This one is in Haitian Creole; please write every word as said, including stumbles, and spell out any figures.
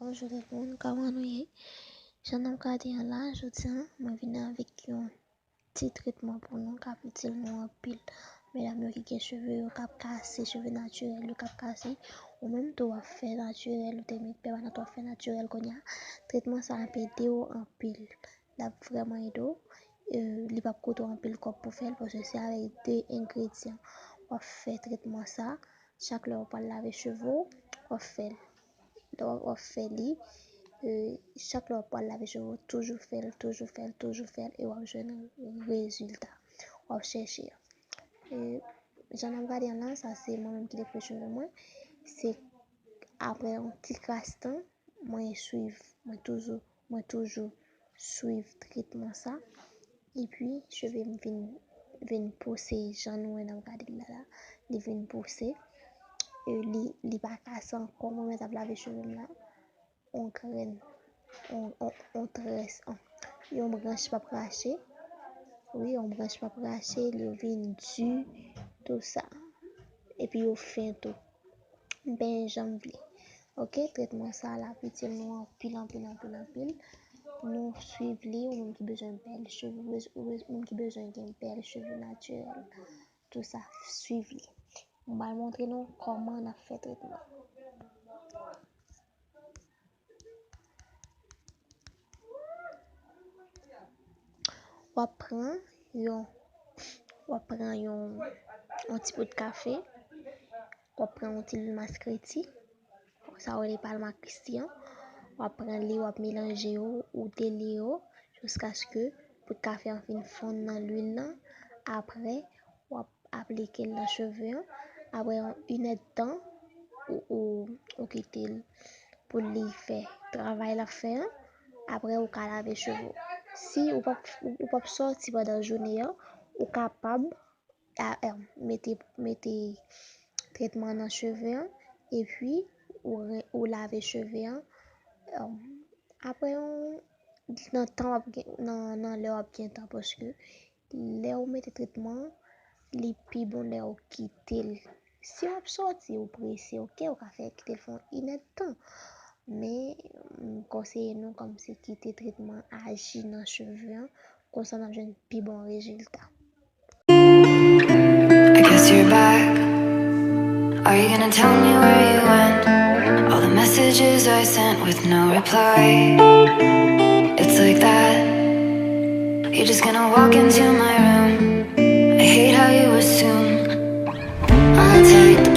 Bonjou tout moun, kòman nou ye? Jan n ap gade an la, jodi a, mwen vin avèk yon ti tretman pou nou k ap itil nou anpil. Medam yo ki gen cheve yo k ap kase, cheve natirèl yo k ap kase, ou menm tou w ap fè natirèl, ou te met pèmanan tou w ap fè natirèl kounye a, tretman sa ap ede w anpil. L ap vrèman ede w. E, li p ap koute w anpil kòb pou fè l, paske se avèk de engredyan w ap fè tretman sa. Chak lè w pral lave cheve w, w ap fè l. Lè w ap fè li, e, chak lè w pral lave cheve w, toujou fè l, toujou fè l, toujou fè l, e w ap jwenn rezilta w ap chèche a. E, jan n ap gade an la, sa se mwen menm ki te fè cheve mwen. Se apre yon ti kras tan, mwen swiv, mwen toujou, mwen toujou swiv tretman sa. Epi, cheve m vin, vin pouse, jan nou wè n ap gade l la, la, li vin pouse. E li, li pa kase ankò, mwen menm t ap lave cheve m la. On grenn, on, on, on très, on, yon branch p ap rache. Wi, yon branch p ap rache, li vin di, tou sa. Epi yo fen tou. M pa janm vle. Oke, tretman sa la ap itil nou anpil, anpil, anpil, anpil. Nou swiv li, ou menm ki bezwen bèl cheve, ou bez-, ou bez-, ou menm ki bezwen gen bèl cheve natirèl, tou sa, swiv li. M pral montre nou kòman n ap fè tretman. W ap pran yon, w ap pran yon, yon ti poud kafe, w ap pran yon ti lwil maskreti, sa yo rele palmakristi an, w ap pran li, w ap melanje yo, ou dele yo, jiskaske poud kafe an fin fonn nan lwil lan. Apre, w ap aplike l nan cheve an. Apre yon inèdtan, ou, ou, ou kite l pou li fè travay l ap fè an. Apre, ou ka lave cheve w. Si ou p ap, ou, ou p ap sòti pandan jounen an, ou kapab a, em, mete, mete tretman nan cheve an, epi ou re-, ou lave cheve an. Em, apre yon, nan tan w ap gen, nan, nan lè w ap gen tan, paske lè w mete tretman an, li pi bon lè w kite l. Si w ap sòti, ou prese, oke, ou ka fè kite l fè yon inèdtan. Men, m konseye nou kòmsi kite tretman aji nan cheve an, konsa n ap jwenn pi bon rezilta. I guess you're back. Are you gonna tell me where you went? All the messages I sent with no reply. It's like that. You're just gonna walk into my room. I hate how you assume. I'll take the